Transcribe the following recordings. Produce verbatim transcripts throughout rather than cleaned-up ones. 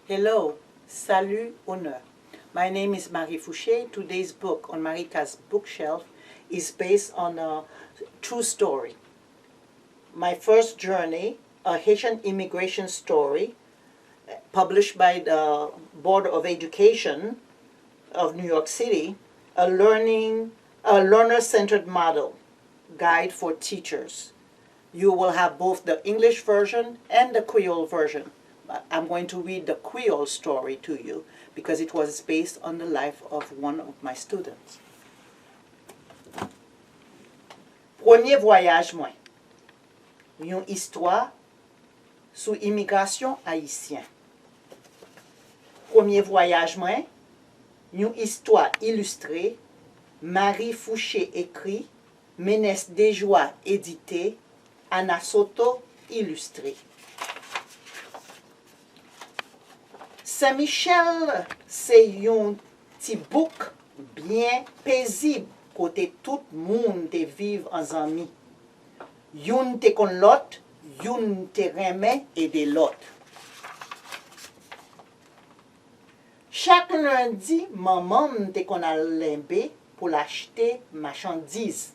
Hello, salut, honneur. My name is Marie Fouché. Today's book on Marika's bookshelf is based on a true story. My First Journey, a Haitian immigration story, published by the Board of Education of New York City, a learning, a learner-centered model guide for teachers. You will have both the English version and the Creole version. But I'm going to read the Creole story to you because it was based on the life of one of my students. Premye vwayaj mwen. Yon istwa sou imigrasyon ayisyen. Premye vwayaj mwen. Yon istwa ilistre. Marie Fouché ekri. Ménès Déjoie edite. Anna Soto ilistre. Sen Michèl se yon ti bouk byen pezib kote tout moun te viv an zanmi. Youn te konn lòt, youn te renmen ede lòt. Chak lendi, manman m te konn al lenbe pou l achte machandiz.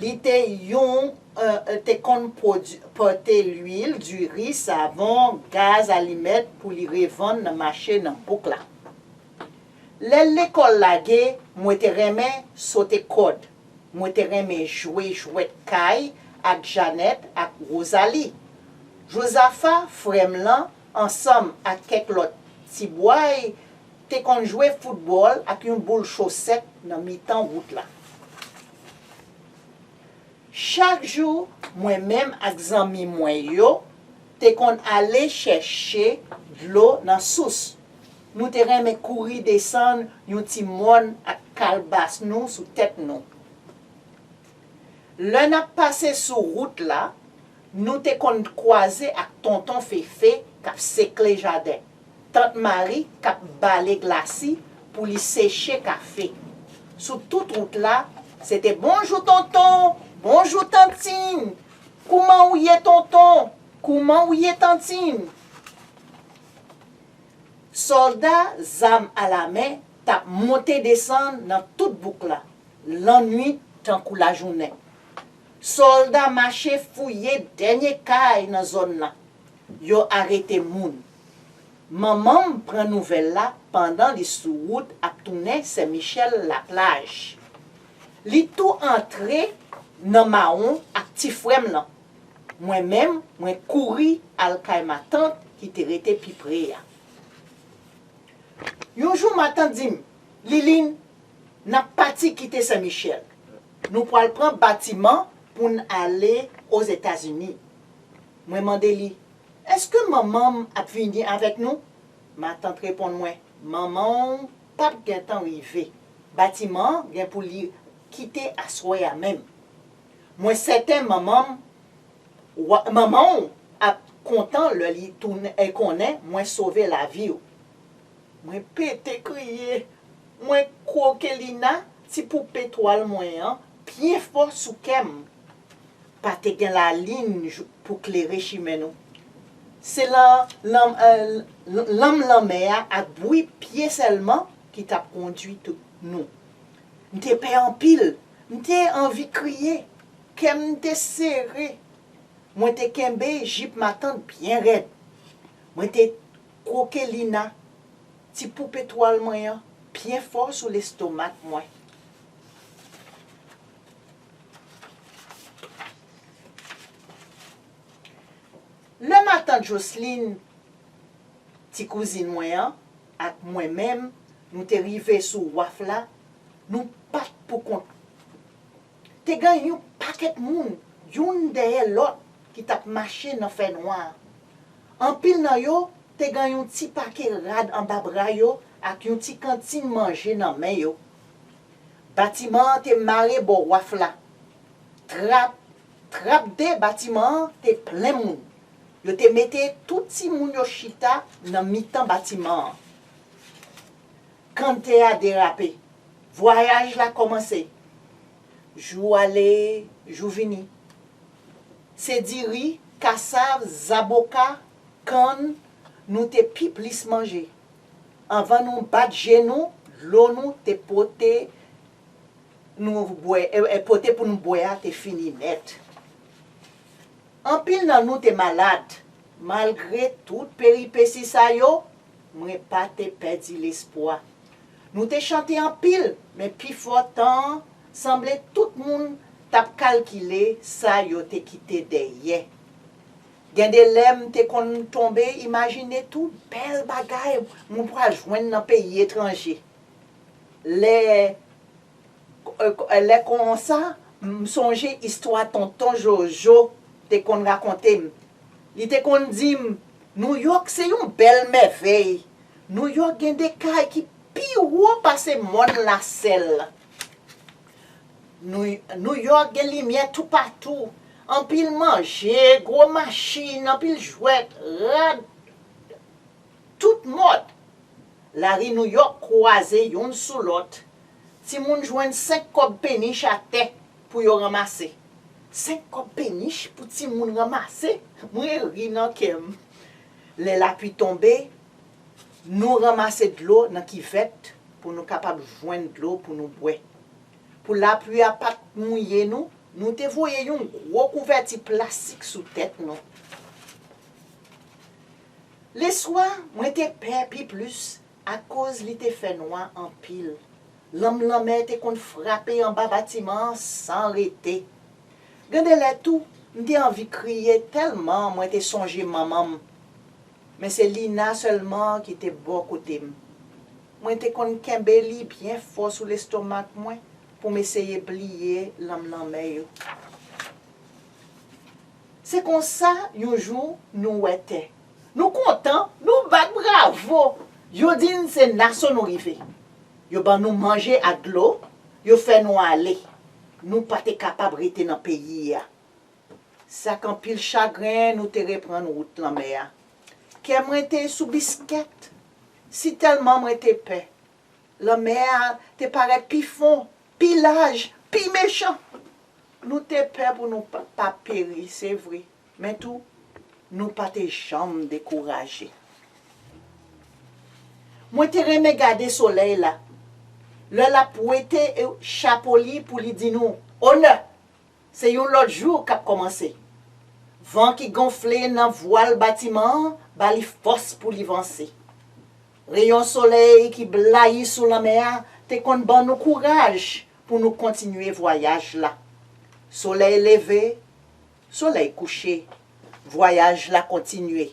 Li te yon, eh, te konn pwodui, pòte lwil, diri, savon, gaz, alimèt pou li revann nan mache nan bouk la. Lè lekòl lage, mwen te renmen sote kòd. Mwen te renmen jwe jwèt kay ak Janèt ak Wozali. Jozafa, frè m lan, ansanm ak kèk lòt ti bway, te konn jwe foutbòl ak yon boul chosèt nan mitan wout la. Chak jou, mwen menm ak zanmi mwen yo te konn ale chèche dlo nan sous. Nou te renmen kouri desann yon ti mòn ak kalbas nou sou tèt nou. Lè n ap pase sou wout la, nou te konn kwaze ak Tonton Fefe k ap sekle jaden, Tant Mari k ap bale glasi pou li seche kafe. Sou tout wout la, se te bonjou tonton, bonjou tantin, kouman ou ye tonton, kouman ou ye tantin? Sòlda, zam alamen, t ap monte desann nan tout bouk la, lannwit tankou lajounen. Sòlda mache fouye dènye kay nan zòn nan. Yo arete moun. Manman m pran nouvèl la pandan li sou wout ap tounen Sen Michèl Laplaj. Li tou antre nan mawon ak ti frè m lan. Mwen menm, mwen kouri al kay matant ki te rete pi pre a. Yon jou, matant di m, Lilin, n ap pati kite Sen Michèl. Nou pral pran batiman pou n ale Ozetazini. Mwen mande li, èske manman m ap vini avèk nou? Matant reponn mwen, manman w p ap gentan rive. Batiman an gen pou li kite aswè a menm. Mwen sèten manman m, wa- manman w ap kontan lè li tounen, e konnen mwen sove lavi w. Mwen pete kriye. Mwen kwoke Lina, ti poupe twal mwen an, byen fò sou kè m. Pa te gen lalin jou- pou klere chimen nou. Se lan, lan, eh, lanm lanmè a ak bri pye sèlman ki t ap kondui tou- nou. M te pè anpil. M te anvi kriye. Kè m te sere. Mwen te kenbe jip matant byen rèd. Mwen te kwoke Lina, ti poupe twal mwen an, byen fò sou lestomak mwen. Lè matant Jocelyn, ti kouzin mwen an, ak mwen menm, nou te rive sou waf la, nou pa t poukont. Te gen yon pakèt moun, youn dèyè lòt, ki t ap mache nan fènwa a. Anpil nan yo te gen yon ti pake rad anba bra yo ak yon ti kantin manje nan men yo. Batiman an te mare bò waf la. Trap, trap de batiman an te plen moun. Yo te mete tout timoun yo chita nan mitan batiman an. Kanntè a derape. Vwayaj la kòmanse. Jou ale, jou vini. Se diri, kasav, zaboka, kann, Nou te pi plis manje. Anvan nou bat je nou, dlo nou te pote nou bwè, e, e, pote pou nou bwè a te fini nèt. Anpil nan nou te malad. Malgre tout peripesi sa yo, mwen pa te pèdi lespwa. Nou te chante anpil, men pifò tan an, sanble tout moun t ap kalkile sa yo te kite dèyè. Gen de lè m te konn tonbe imajine tout bèl bagay mwen pral jwenn nan peyi etranje. Lè, lè konsa, m sonje istwa tonton Jojo te konn rakonte m. Li te konn di m, Nouyòk se yon bèl mèvèy. Nouyòk gen de kay ki pi wo pase mòn Lasèl. Nouyòk gen limyè toupatou, anpil manje, gwo machin, anpil jwèt, rad, tout mòd. Lari Nouyòk kwaze youn sou lòt. Timoun jwenn senk kòb penich atè pou yo ranmase. Senk kòb penich pou timoun ranmase? Mwen ri nan kè m. Lè lapli tonbe, nou ranmase dlo nan kivèt pou nou kapab jwenn dlo pou nou bwè. Pou lapli a pa t mouye nou, nou te voye yon gwo kouvèti plastik sou tèt nou. Leswa, mwen te pè pi plis akoz li te fè nwa anpil. Lanm lanmè te konn frape anba batiman an san rete. Gen de lè tou, m te anvi kriye tèlman mwen te sonje manman m. Men se Lina sèlman ki te bò kote m. Mwen te konn kenbe li byen fò sou lestomak mwen pou m eseye bliye lanm lanmè yo. Se konsa, yon jou, nou wè tè. Nou kontan, nou bat bravo. Yo di n se Naso nou rive. Yo ban nou manje ak dlo, yo fè nou ale. Nou pa te kapab rete nan peyi a. Se ak anpil chagren nou te reprann wout lanmè a. Kè mwen te sou biskèt, sitèlman mwen te pè. Lanmè a te parèt pi fon, pi laj, pi mechan. Nou te pè pou nou pa, pa peri, se vre, men tou, nou pa te janm dekouraje. Mwen te renmen gade solèy la, lè l ap wete, e, chapo li pou li di nou, Onè! Se yon lòt jou k ap kòmanse. Van ki gonfle nan vwal batiman an ba li fòs pou li vanse. Reyon solèy ki blayi sou lanmè a te konn ban nou kouraj pou nou kontinye vwayaj la. Solèy leve, solèy kouche, vwayaj la kontinye.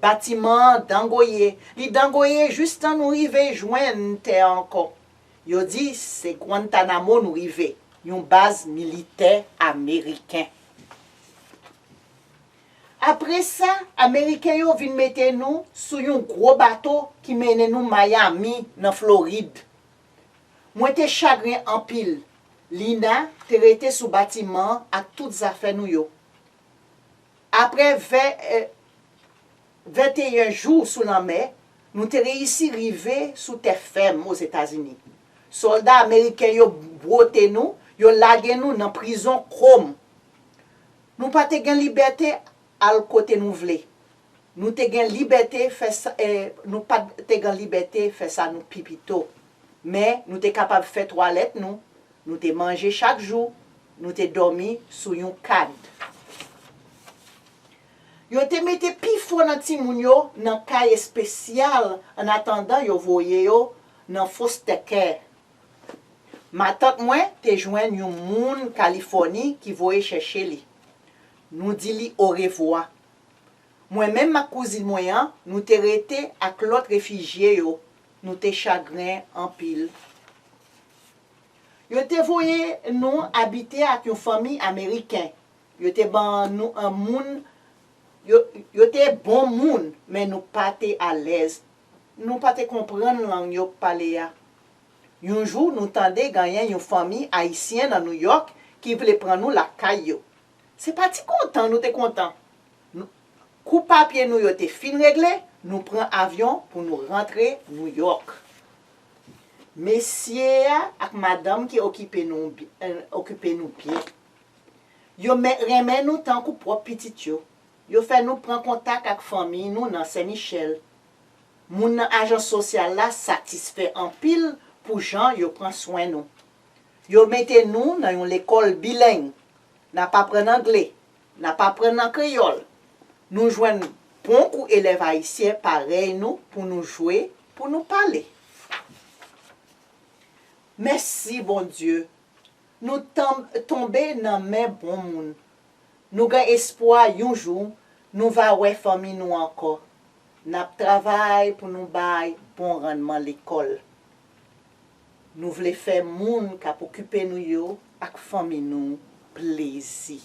Batiman an dangoye, li dangoye jistan nou rive jwenn tè ankò. Yo di se Guantanamo nou rive, yon baz militè ameriken. Apre sa, Ameriken yo vin mete nou sou yon gwo bato ki mennen nou Miami, nan Florid. Mwen te chagren anpil. Lina te rete sou batiman an ak tout zafè nou yo. Apre vè, eh, venteyen jou sou lanmè, nou te reyisi rive sou tè fèm Ozetazini. Sòlda ameriken yo bwote nou, yo lage nou nan prizon Krom. Nou pa te gen libète al kote nou vle. Nou te gen libète fè sa, eh, nou pa te gen libète fè sa nou pi pito. Men, nou te kapab fè twalèt nou, nou te manje chak jou, nou te dòmi sou yon kad. Yo te mete pifò nan timoun yo nan kay espesyal annatandan yo voye yo nan foster care. Matant mwen te jwenn yon moun Kalifòni ki voye chèche li. Nou di li orevwa. Mwen menm ak kouzin mwen an, nou te rete ak lòt refijye yo. Nou te chagren anpil. Yo te voye nou abite ak yon fanmi ameriken. Yo te ban nou an moun, yo, yo te bon moun, men nou pa te alèz. Nou pa te konprann lang yo pale a. Yon jou, nou tande genyen yon fanmi ayisyen nan Nouyòk ki vle pran nou lakay yo. Se pa ti kontan nou te kontan. Nou, kou papye nou yo te fin regle, nou pran avyon pou nou rantre Nouyòk. Mesye a ak madanm ki okipe nou bi-, eh, okipe nou byen. Yo men-, renmen nou tankou pwòp pitit yo. Yo fè nou pran kontak ak fanmi nou nan Sen Michèl. Moun nan ajans sosyal la satisfè anpil pou jan yo pran swen nou. Yo mete nou nan yon lekòl bileng. N ap aprann angle, n ap aprann nan kreyòl. Nou jwenn bon kou elèv ayisyen parèy nou pou nou jwe, pou nou pale. Mèsi Bondye, nou tan- tonbe nan men bon moun. Nou gen espwa yon jou nou va wè fanmi nou ankò. N ap travay pou nou bay bon rannman lekòl. Nou vle fè moun k ap okipe nou yo ak fanmi nou plezi.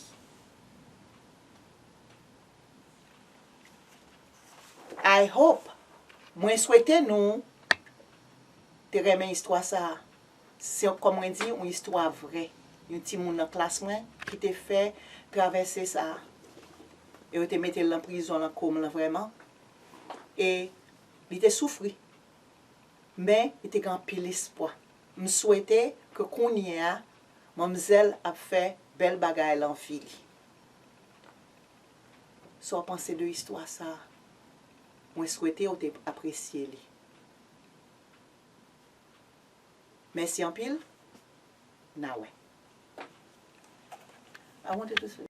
I hope, mwen swete nou te renmen istwa sa a. Se, kòm mwen di, yon istwa vrè. Yon timoun nan klas mwen ki te fè travèse sa a. E yo te mete l nan prizon nan Koum lan vrèman. E li te soufri. Men, li te gen anpil espwa. M swete ke kounye a, manmzèl ap fè bèl bagay lan vi li. Sa w panse de istwa sa a? Mwen swete w te apresye li. Mèsi anpil. N a wè. I wanted to say